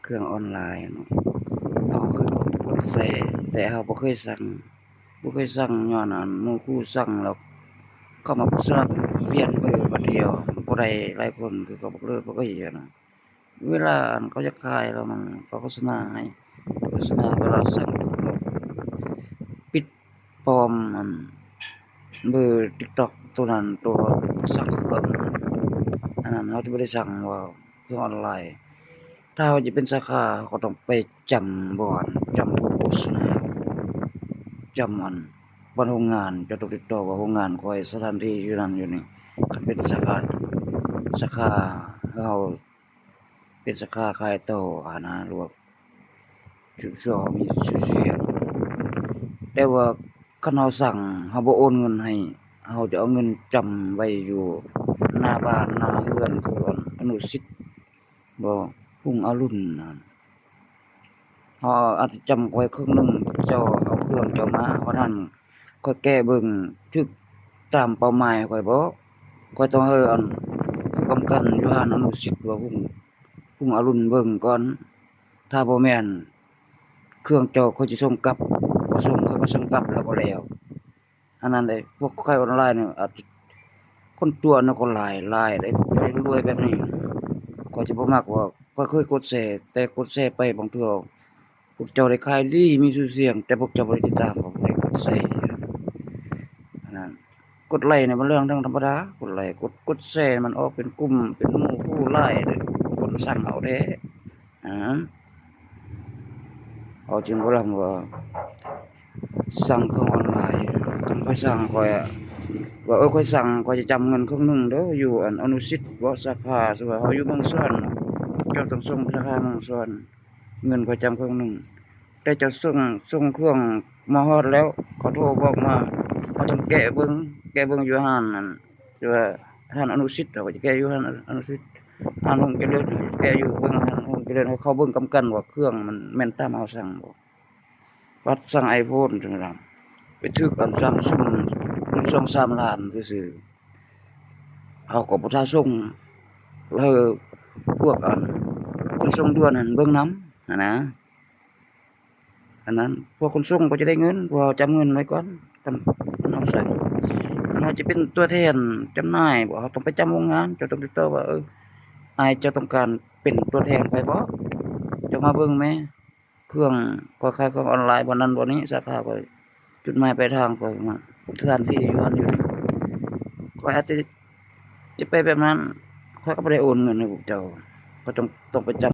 ເຄື່ອງອອນລາຍເນາະ. ເຮົາຄືກົດແຊ ແຕ່ເຮົາບໍ່ເຄີຍສັ່ງ ບໍ່ເຄີຍສັ່ງ ຍ້ອນອັນໝູ່ຄູ່ສັ່ງແລ້ວ ເຂົາມາສະລັບປ່ຽນເບີບາດດຽວ ບໍ່ໄດ້ຫຼາຍຄົນ ຄືເຂົາບໍ່ເລີຍ ບໍ່ເຄີຍເຮັດນະ. ເວລາອັນເຂົາຢາກຂາຍແລ້ວ ມັນເຂົາໂຄສະນາໃຫ້ ໂຄສະນາເວລາສັ່ງທຸກແລ້ວ ປິດປອມອັນເບີຕິກຕັອກໂຕນັ້ນ ໂຕສັ່ງເຄື່ອງ ອັນນັ້ນເຮົາຈະບໍ່ໄດ້ສັ່ງວ່າເຄື່ອງອອນລາຍ. ຖ້າເຮົາຈະເປັນສາຂາ ເຮົາກໍຕ້ອງໄປຈຳບ່ອນ ຈຳຜູ້ໂຄສະນາ ຈຳອັນບ່ອນໂຮງງານ ເຈົ້າຕ້ອງຕິດຕໍ່ວ່າໂຮງງານຂ້ອຍ ສະຖານທີ່ຢູ່ນັ້ນຢູ່ນີ້. ຄັນເປັນສາຂາ ສາຂາເຮົາ ເປັນສາຂາຂາຍຕໍ່ຫັ້ນນະ ຫຼືວ່າຊື່ ຊື່ມີຊື່ສຽງ. ແຕ່ວ່າຄັນເຮົາສັ່ງ ເຮົາບໍ່ໂອນເງິນໃຫ້ ເຮົາຈະເອົາເງິນຈຳໄວ້ຢູ່ໜ້າບ້ານໜ້າເຮືອນ ຄືອັນອະນຸສິດ ບໍ່ ຮຸ່ງອະລຸນຫັ້ນ. ເຮົາອາດຈະຈຳໄວ້ເຄິ່ງໜຶ່ງ ເຈົ້າເອົາເຄື່ອງເຈົ້າມາ ເພາະນັ້ນຂ້ອຍແກະເບິ່ງຖືກຕາມເປົ້າໝາຍຂ້ອຍບໍ່? ຂ້ອຍຕ້ອງໃຫ້ອັນຜູ້ກຳກັນຢູ່ຮ້ານອະນຸສິດວ່າຮຸ່ງ ຮຸ່ງອະລຸນເບິ່ງກ່ອນ. ຖ້າບໍ່ແມ່ນເຄື່ອງເຈົ້າ ຂ້ອຍຈະສົ່ງກັບ, ບໍ່ສົ່ງ ຂ້ອຍບໍ່ສົ່ງກັບແລ້ວກໍແລ້ວ. ອັນນັ້ນເດ້ ພວກຂາຍອອນລາຍນີ້ ອາດຈະ ຄົນຕົວະນະກໍຫຼາຍ ຫຼາຍເດ້. ເຈົ້າຍັງລວຍແບບນີ້ ຂ້ອຍຈະບໍ່ມັກວ່າ ຂ້ອຍເຄີຍກົດແຊ ແຕ່ກົດແຊໄປບາງເທື່ອ ພວກເຈົ້າໄດ້ຂາຍດີ ມີຊື່ສຽງ ແຕ່ພວກເຈົ້າບໍ່ໄດ້ຕິດຕາມ ບໍ່ໄດ້ກົດແຊ. ອັນນັ້ນ ກົດໄລກ໌ນີ້ມັນເລື່ອງທຳມະດາ ກົດໄລກ໌ ກົດ ກົດແຊມັນອອກເປັນກຸ່ມ ເປັນໝູ່ຄູ່ຫຼາຍເດ້ ຄົນສັ່ງເອົາແທ້. ອາ ເຮົາຈຶ່ງບໍ່ລຳວ່າສັ່ງເຄື່ອງອອນລາຍ. ຄັນຂ້ອຍສັ່ງ ຂ້ອຍວ່າ ເອີ ຂ້ອຍສັ່ງ ຂ້ອຍຈະຈຳເງິນເຄິ່ງໜຶ່ງເດີ ຢູ່ອັນອະນຸສິດເບາະ ສາຂາ ສົມມຸດວ່າເຮົາຢູ່ເມືອງສວນ ເຈົ້າຕ້ອງສົ່ງສາຂາເມືອງສວນ ເງິນຂ້ອຍຈຳເຄິ່ງໜຶ່ງ. ແຕ່ເຈົ້າສົ່ງ ສົ່ງເຄື່ອງມາຮອດແລ້ວ ເຂົາໂທບອກມາ ເຮົາຕ້ອງແກະເບິ່ງ ແກະເບິ່ງຢູ່ຮ້ານນັ້ນ ຫຼືວ່າຮ້ານອະນຸສິດ ເຮົາກໍຈະແກະຢູ່ຮ້ານອະນຸສິດ, ຮ້ານຮຸ່ງຈະເລີນ ເຮົາຈະແກະຢູ່ເບິ່ງຮ້ານຮຸ່ງຈະເລີນ ໃຫ້ເຂົາເບິ່ງກຳກັນວ່າເຄື່ອງມັນແມ່ນຕາມເຮົາສັ່ງບໍ່. ບັດສັ່ງໄອໂຟນຈັ່ງໃດ ໄປຖືກອັນຊຳຊຸງ ໜຶ່ງສອງສາມລ້ານຊື່ໆ ເຮົາກໍບໍ່ຖ້າສົ່ງ ແລ້ວພວກອັນຂົນສົ່ງດ່ວນຫັ້ນເບິ່ງນຳຫັ້ນນະ. ອັນນັ້ນພວກຂົນສົ່ງກໍຈະໄດ້ເງິນ ເພາະເຮົາຈຳເງິນໄວ້ກ່ອນ ຄັນ ຄັນເຮົາໃສ່ ຄັນເຮົາຈະເປັນຕົວແທນຈຳໜ່າຍບໍ່ ເຮົາຕ້ອງໄປຈຳໂຮງງານ ເຈົ້າຕ້ອງຕິດຕໍ່ວ່າ ເອີ ອ້າຍ ເຈົ້າຕ້ອງການເປັນຕົວແທນຂ້ອຍບໍ່? ເຈົ້າມາເບິ່ງແມ້ ເຄື່ອງ ຂ້ອຍຂາຍເຄື່ອງອອນລາຍບ່ອນນັ້ນບ່ອນນີ້ ສາຂາຂ້ອຍ ຈຸດໝາຍປາຍທາງຂ້ອຍ ສະຖານທີ່ຢູ່ຫັ້ນຢູ່ນີ້ ຂ້ອຍອາດຈະ ຈະໄປແບບນັ້ນ ຂ້ອຍກໍບໍ່ໄດ້ໂອນເງິນໃຫ້ພວກເຈົ້າ ຂ້ອຍຕ້ອງ ຕ້ອງໄປຈຳ